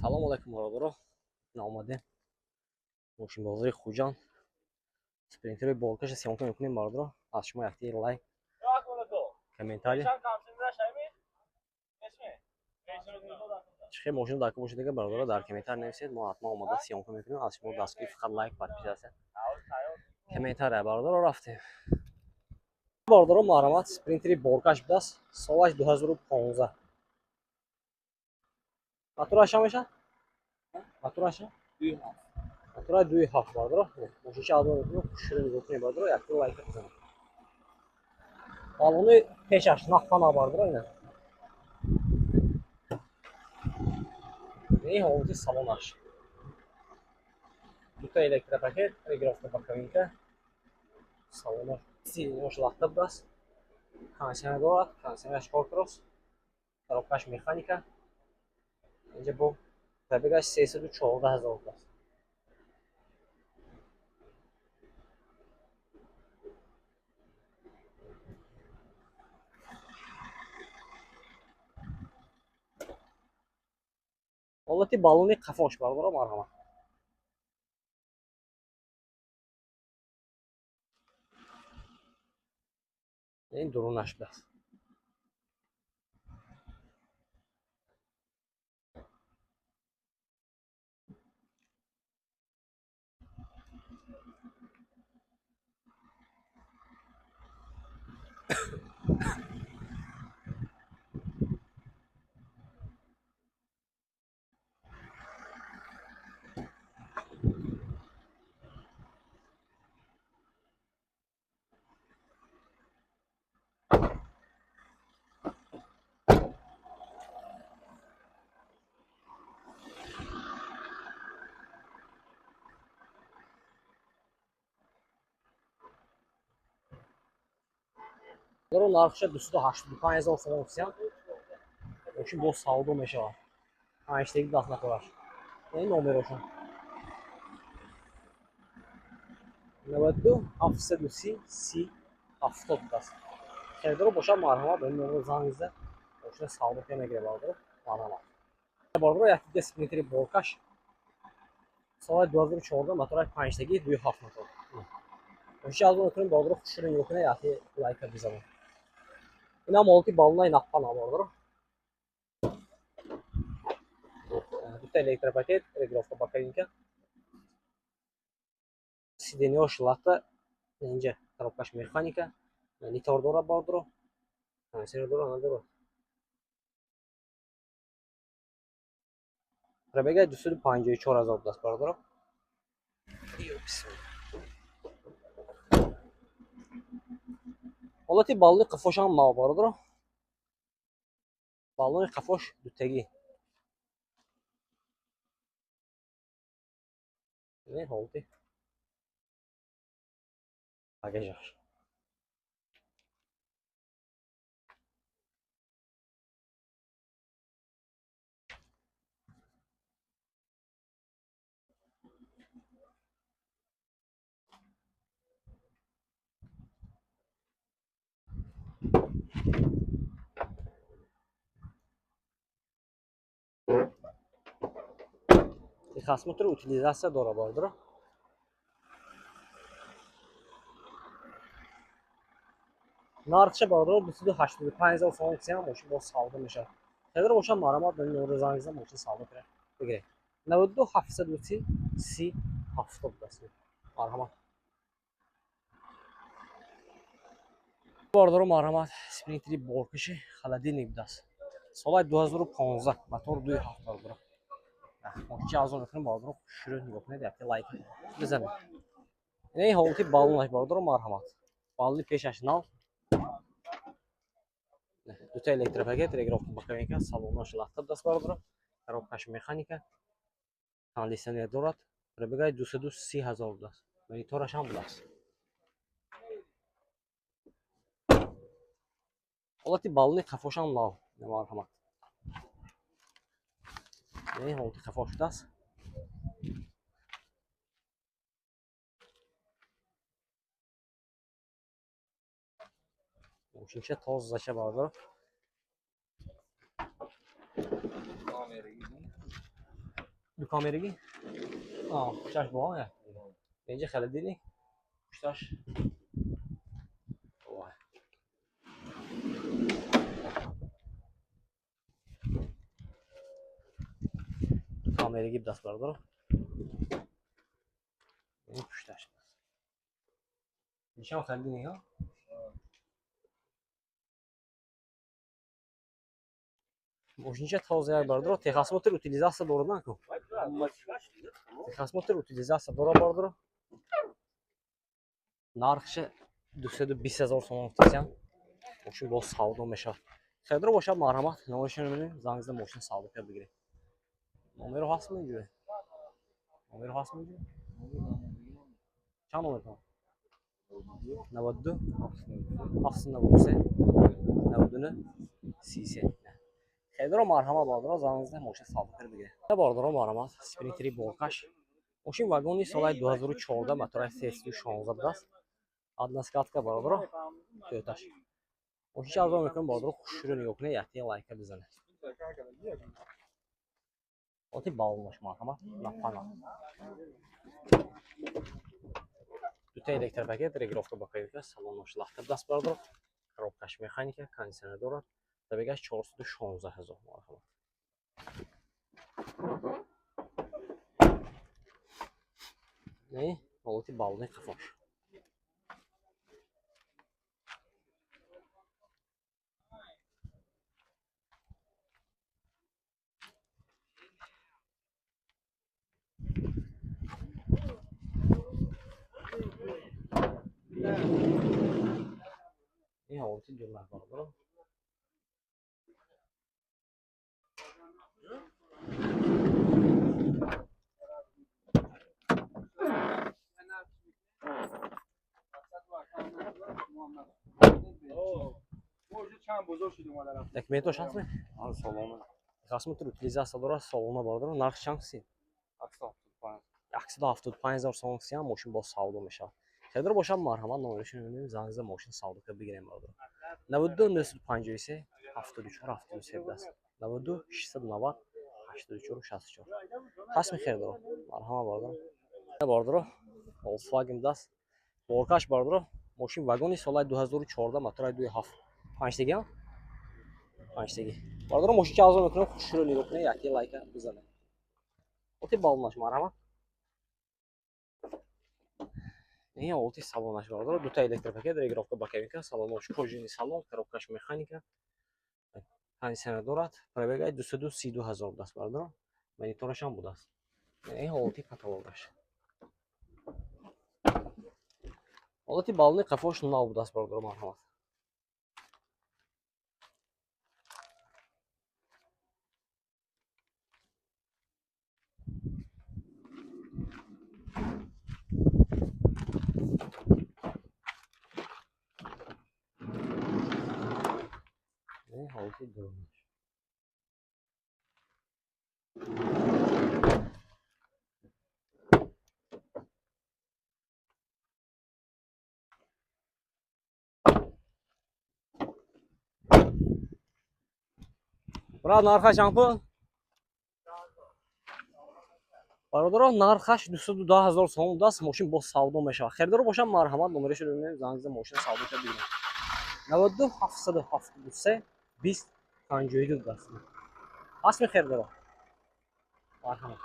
Салому алайкум, бародаро. Омадем мошинбозори Хуҷанд. Спринтери боркаша съёмка мекунем, бародаро. Аз шумо якти лайк, комментарий. Чӣ хел мошина дар бошед, дига, бародаро, дар комментарий нависед, мо ҳатман омода съёмка мекунем. Аз шумо дастгирӣ фақат лайк, подписаться. Комментария, бародаро, рафтем. Бародаро, марҳамат, спринтери боркаш будааст, солаш 2015. Мотораш чанд мешавад? Мотораш? Мотора 2,7, бародаро. Мошинча адо мекунем, хушро нигоҳ кунем, бародаро, якто лайк бизанед. Балони пешаш нақфана, бародаро, ина. Ин ҳолати салонаш. Дута электропакет, регулировка боковинка. Салонаш сиденьош лахта будааст. Кондиционер дорад, кондиционераш кор кардааст. Коробкаш механика. Инҷа бо пробегаш 314 ҳазор будааст. Ҳолати баллони қафош, бародаро, марҳамат. Ин дурунаш будааст. Нархша 285 ҳазор сомон фисиям. Мошин боз савдо мешавад. Панҷтаги даст нафараш. Ин номерошон. 92 730 30 70 будааст. Харидоро бошад, марҳамат, ба ин номер занг зада, мошина савдо кунем мегирем, бародаро. Марҳамат. Бародаро, як дига спринтери боркаш. Соли 2014, мотораи панҷтаги, 2,7 мотор. Мошин аз он мекунем, бародаро, хушро нигоҳ кунед, яке лайка бизанед. Инам ҳолати баллонаи нақфана, бародаро. Дута электропакет, регулировка боковинка. Сиденьош латта, инҷа коробкаш механика, монитор дорад, бародаро. Кондиционер дорад, надорад. Пробега 254 ҳазор будааст, бародаро. Ҳолати баллони қафошам нав, бародаро. Баллони қафош дутагӣ. Ин ҳолати багажаш. Техосмотр, утилизация дора, бародаро. Нархша, бародаро, 285 ҳазор сомон фисиям, мошин боз савдо мешавад. Харидор бошад, марҳамат, ба ин номер занг зада, мошин савдо кунед бигиред. 92 730 30 70 будааст. Марҳамат. Бародаро, марҳамат, спринтери боркаши холодильник будааст. Соли 2015, мотор 2,7, бародаро. Мошинча аз он мекунем, бародаро, хушрӯ нигоҳ кунед, якте лайк бизанед. Ин ҳолати баллонаш, бародаро, марҳамат. Баллони пешаш нав. Дута электропакет, регулировка боковинка, салонаш лахта будааст, бародаро. Коробкаш механика. Кондиционер дорад. Пробегаи 230 ҳазор будааст. Монитораш ҳам будааст. Ҳолати баллони қафошам нав, марҳамат. Ин ҳолати қафош будааст. Мошинча тозача, бародаро. Ду камерагӣ? Пушташ бо инҷа холодильник, пушташ. Вай. Ду камерагӣ даст, бародаро. Ин пушташ. Нишон холодильник ҳа? Мошинча тоза як, бародаро, техосмотр, утилизация дорад, наку? Техосмотр, утилизация дорад, бародаро. Нархша 220 000 сомон гуфтасям. Мошин боз савдо мешавад. Харидор бошад, марҳамат, номерашро мебинем, занг зада мошин савдо кард бигиред. Номеро ҳаст инҷо? Номеро ҳаст инҷо? Чанд номер? 92 793 99 33. Харидоро марҳамат, бародаро, занг зада мошин савдо кард бигиред. Бародаро, марҳамат, Спринтери боркаш. Мошин вагони солаи 2014, мотораи 316 будааст. Одна скатка, бародаро, Toyotаш. Мошинча арзон мекунем, бародаро, хушрӯ нигоҳ кунед, якте лайка бизанед. Оти баллонаш, марҳамат, напана. Дута электропакет, регулировка боковика, салонош лахта будааст, бародаро. Коробкаш механика, кондиционер дорад. Пробегаш 416 ҳазор, марҳамат. Не, ҳолати баллони қафош. Ин ҳолати дурнах, бародаро. Документош ҳастми? Салона. Техосмотр, утилизация дорад, салона, бародаро, нарх чанд си? 175. 175 000 сомон сиям, мошин боз савдо мешавад. Харидор бошад, марҳамат, номерашро мебинем, занг зада мошин савдо кард бигирем, бародаро. 92 953 74 73 будааст. 92 690 84 64. Ҳастми харидоро? Марҳамат, бародаро. Бародаро, Volkswagen будааст. Боркаш, бародаро, мошин вагони солаи 2014, мотораи 2.7. Панҷтагӣ ҳам? Панҷтагӣ. Бародаро, мошинча арзон мекунем, хушрӯ нигоҳ кунед, якте лайка бизанед. Оти баллонаш, марҳамат. Ин ҳолати салонаш, бародаро, дута электропакет, регулировка боковика, салонош кожаный салон, коробкаш механика, кондиционер дорад, пробегаи 232 ҳазор будааст, бародаро. Мониторашам будааст. Ин ҳолати потолокаш. Ҳолати баллони қафош нав будааст, бародаро, марҳамат. Ин ҳолати дурунаш. Брат, нархаш чанд пул? Бародаро, нархаш 210 000 сомон будааст, мошин боз савдо мешавад. Харидоро бошад, марҳамат, номерашро бибинем, занг зада мошин савдо кард бигирем. 92 773 20 52 будааст. Ҳастми харидоро? Марҳамат.